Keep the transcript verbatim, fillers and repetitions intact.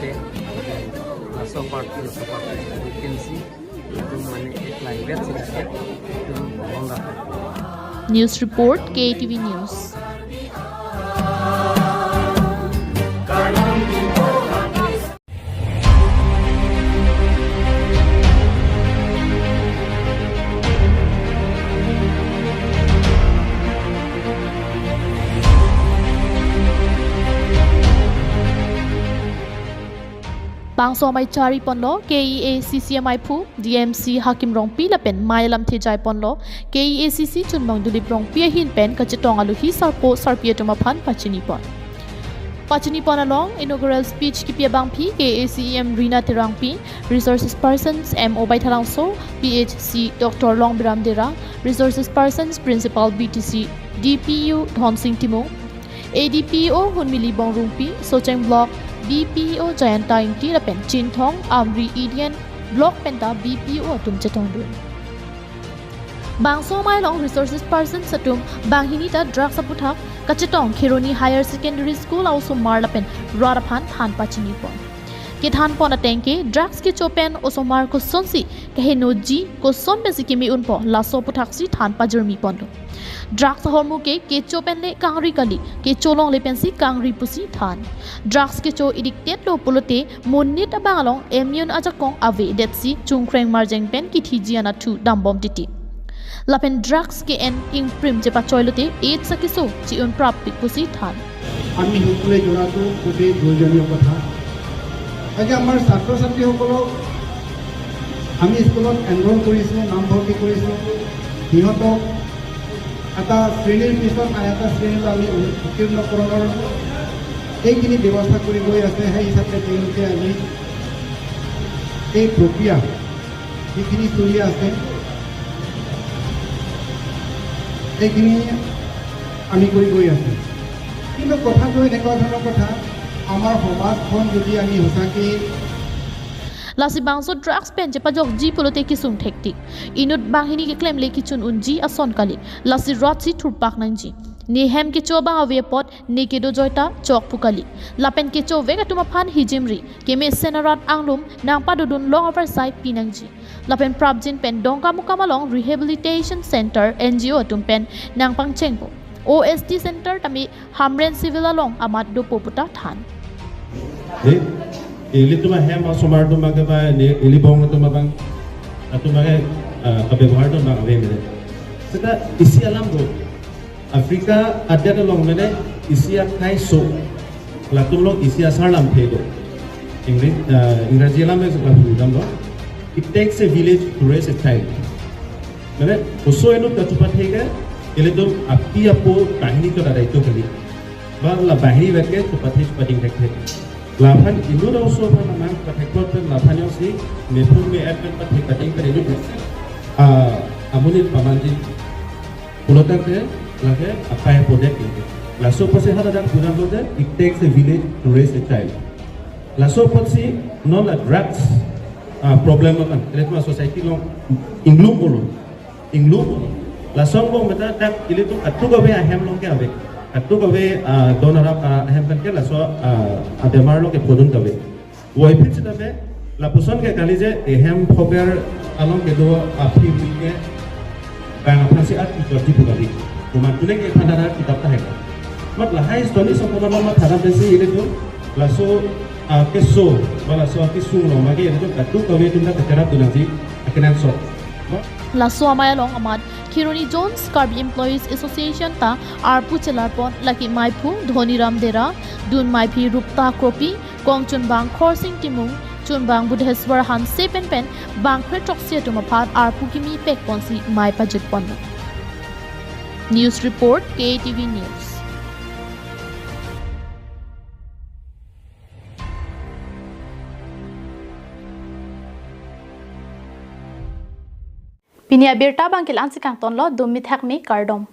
te laso party, laso party, we can see itum mane ek langvet si lake itum honda. News report, K A T V News. Bangso amei chari ponlo K E A C C amaiphu D M C Hakim Rongpi lapen mei alamthe jai ponlo K E A C C chunbang Dulip Rongpi ahin pen kachetong aluhi sarpo sarpi atum aphan pachini pon. Pachini pon along inaugural speech kipi abangpi K A C E M Rina Terangpi, Resources Persons M O Baithalangso, P H C Doctor Longbiram Dera, Resources Persons Principal B T C D P U Dhonsing Timung, A D P O Hunmili Bongrungpi, Socheng Block B P O Jayanta Ingti lapen Chinthong, Amri, Eden Block penta B P O atum chetongdun. Bangso amei along resources persons atum banghini ta drugs aputhak kachetong Kheroni Higher Secondary School a-osomar lapen rat aphan than pachinipon. Kethanpon ateng ke drugs kecho pen osomar kosonsi kehenoji, koson pensi keme unpo, laso aputhaksi than pajirmi ponlo. Drugs ahormu ke kecho pen le kangri kali, kecho longle pensi kangri pusi than. Drugs kecho addicted lo pulote monit abang along immune ajakong avedetsi chungkreng marjeng pen kithiji anatthu dambom titi. Lapen drugs ke-en ingprim chepachoi lote AIDS akeso chi-un prappik pusi than. আমি সকলোৱে জনাটো খুবেই দুৰ্জনীয় কথা। আজি আমাৰ ছাত্ৰ ছাত্ৰীসকলক আমি স্কুলত এনৰোল কৰিছোঁ, নামভৰ্তি কৰিছোঁ, সিহঁতক এটা শ্ৰেণীৰ পিছত আন এটা শ্ৰেণীলৈ আমি উত্তীৰ্ণকৰণৰ এইখিনি ব্যৱস্থা কৰি গৈ আছে। সেই হিচাপে তেওঁলোকে আজি এই প্ৰক্ৰিয়া যিখিনি চলি আছে, সেইখিনি আমি কৰি গৈ আছোঁ। কিন্তু কথাটো এনেকুৱা ধৰণৰ কথা, আমাৰ সমাজখন যদি আমি সঁচাকৈ Lasi bangso drugs pen chepajokji pulote kesung thektik. Inut banghini keklemle kechun unji ason kali. Lasi rotsi thurpak nangji. Ne hem kecho abang ave apot ne kedo joita chok pu kali. Lapen kechovek atum aphan hijimri, kemesen arat anglum nangpadodun long avarsai pinangji. Lapen prapjin pen Dongkamukam along Rehabilitation Center N G O atum pen nangpangchengpo. O S T Center tame Hamren Civil along amat dopo puta than. Dei, ilitum ahem asomar atum abang ke ba, ne ili bong atum abang, atum abang ke, ah, kabebhar atum abang ave mene. Seta isi alam do. Africa adet along mene isi akhai so. Latum along isi asar lamthe do. English, ah, Ingraji alam es lapu dam do. It takes a village to raise a child. Mane, oso inut kachepathe ke, ilitum api apo banghini kota daito kali. Ba la banghini vet ke chepathe chepading thekthe. Laphan inut oso aphan amang pathekthot pen laphan jongsi mephu me-et pen pathe pading pen inut, ah, amonit pamanji. Pulote ke lake apai apo det ke. Laso apotsi haladak pudam lote, it takes a village to raise a child. Laso apotsi non la drugs, ah, problem akan, ilitum asociety along inglum pulo. Inglum pulo. Laso angbong meta dak ilitum kadokave ahem along ke ave. Kadokave, ah, don arap, ah, ahem pen ke laso, ah, abemar along ke pudun kave. Voiphit sitame lapuson ke kali je ehem phober along kedo aphi ke bang aphansi art picture di pu kali. Komat tune ke aphan dara kitap tahai. Mat lahai stoni songkono ma thana pensi ilitum laso, ah, keso, ba laso kesung along mage ilitum kadokave atum ta kacherap dunangji akenangsot. Laso amei along amat Kheroni Zones Karbi Employees Association ta arpu chelarpon, lake meiphu Dhoniram Dera, dun meiphi Rupta Kropi, kong chunbang Khorsing Timung, chunbang Budheswar Hanse pen pen bang kre throksi atum aphan arpu kimi pekponsi mei pajutponlo. News report, K T V News. Pini abirta abang ke la-ansi kangtonlo, dum mithak me kardom.